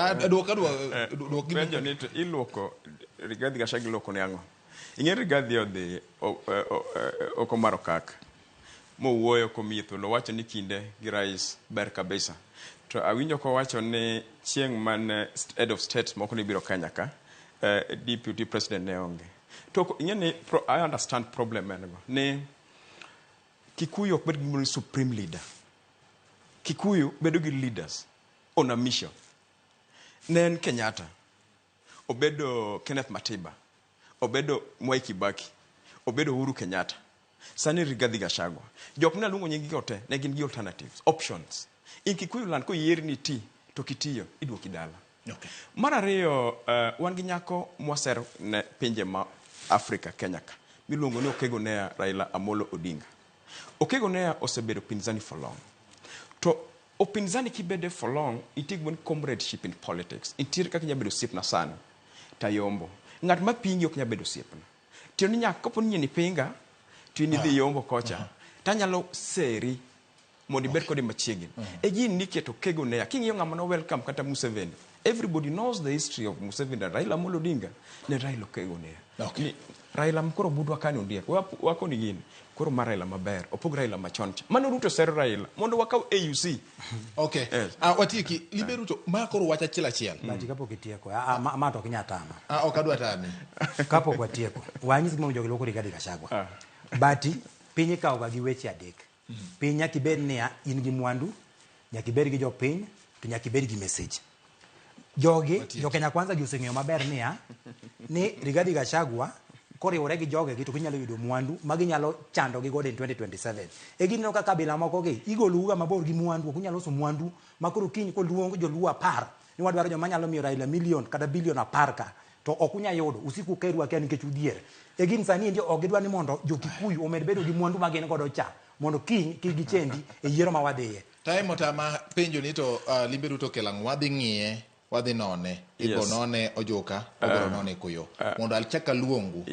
Ah, duok adwa duok gima Penjo ni to iluoko Rigathi Gachagua iluoko ne ang'o? Ing'e Rigathi odhi oko mar okak mowuoyo komiye thuolo owacho ni kinde gi rais ber kabisa. To awinjo kowacho ni chieng' mane head of state moko ne biro Kenya ka, deputy president ne onge. To ing'e ni I understand problem en go ni Kikuyu ok bed gi gimoro ni supreme leader. Kikuyu bedo gi leaders on a mission. Ne en Kenyatta, obedo Kenneth Matiba, obedo Mwai Kibaki, obedo Uhuru Kenyatta. Sani Rigathi Gachagua. Jok mane aluongo nying gi te ne gin gi alternatives, options. In Kikuyu land koyieri ni ti to kitiyo iduoki dala. Mar ariyo, wan gi nyako mwasero ne pinje ma Afrika Kenya ka miluongo ni Okego Nea Raila Amolo Odinga. Okego Nea osebedo pinzani for long. To upinzani kibede for long, nitie gimoro ni comradeship in politics. Nitiere kaka inyalo bedo osiepna sani, tayombo. Ng'at ma pingi ok nyal bedo osiepna. Tiende ni nyaka kapo ni nyieni pinga, to in idhi yombo kocha, tanyalo seri mondo ibed kode machiegni. E gini niketo Okego Nea. King'iyo ng'ama no welcome kata Museveni. Everybody knows the history of Museveni and Raila Amolo Odinga. Ne Raila Okego Nea. Ni Raila koro budwa kani ondiek. Wakoni gini. Koro ma Raila maber. Opog Raila machon cha. Mano Ruto sero Raila. Mondo wakaw AUC. Okay. Yes. Ah, watieki. Limbe Ruto, ma koro wach achiel achiel. But kapok itieko, ah, ah, ma to ok inyal tama. Ah, ok adwa tami. Kapok watieko, wanyis gimomiyo jogi luoko Rigathi Gachagua. But piny ikawoga gi weche adek. Piny nyaka ibed niya, in gi mwandu, nyaka ibed gi jopiny, to nyaka ibed gi message. Jogi, jo Kenya Kwanza gi oseng'eyo maber niya, ni Rigathi Gachagua koriwore gi jogegi to ginyalo yudo mwandu ma ginyalo chando gi godo in 2027. E gineno ka kabila moko gi igolo uga mabor gi mwandu, ok unyal loso mwandu ma koro kiny koluong joluo 10 ni wadwaro joma nyalo miyo Raila milion kata bilion 10 ka to ok unyal yudo, usiko ukeru akeya nikech udhier. E gin sani endi ok gidwa ni mondo jo Kikuyu omed bedo gi mwandu ma gin godo cha mondo kiny kik gichendi e yiero ma wadhiye. Time otama penjo ni to limbe Ruto okelo ang'o? Wadhi ng'iye, wadhi none. Ibo none Ojuka, obiro none Kuyo. Mondo achak aluongu.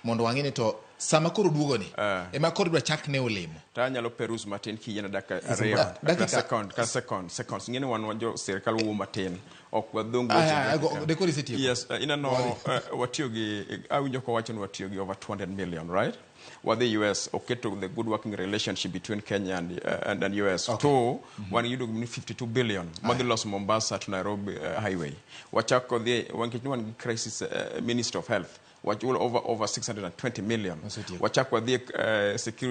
Mondo wang'e ni to sama koro duogo ni, ema koro idwa chak ne olemo. To anyalo peruse matin kiyiena dakika ariyo. Dakika. Second, ka second, seconds. Ing'e ni wan jo sirkal wuoyo matin. Ok wadhong Aya, weche aya, dakika. dekoro isetieko. Yes, ineno, watiyo gi, awinjo kowacho ni watiyo gi over 200 million, right? Wadhi US, oketo the good working relationship between Kenya and US. Two, wan yudo gimoro ni 52 billion madhi loso Mombasa to Nairobi highway. Wachako dhi, nikech wan gi crisis, Ministry of Health, wachulo over 620 million. Osetieko. Wachako wadhi security.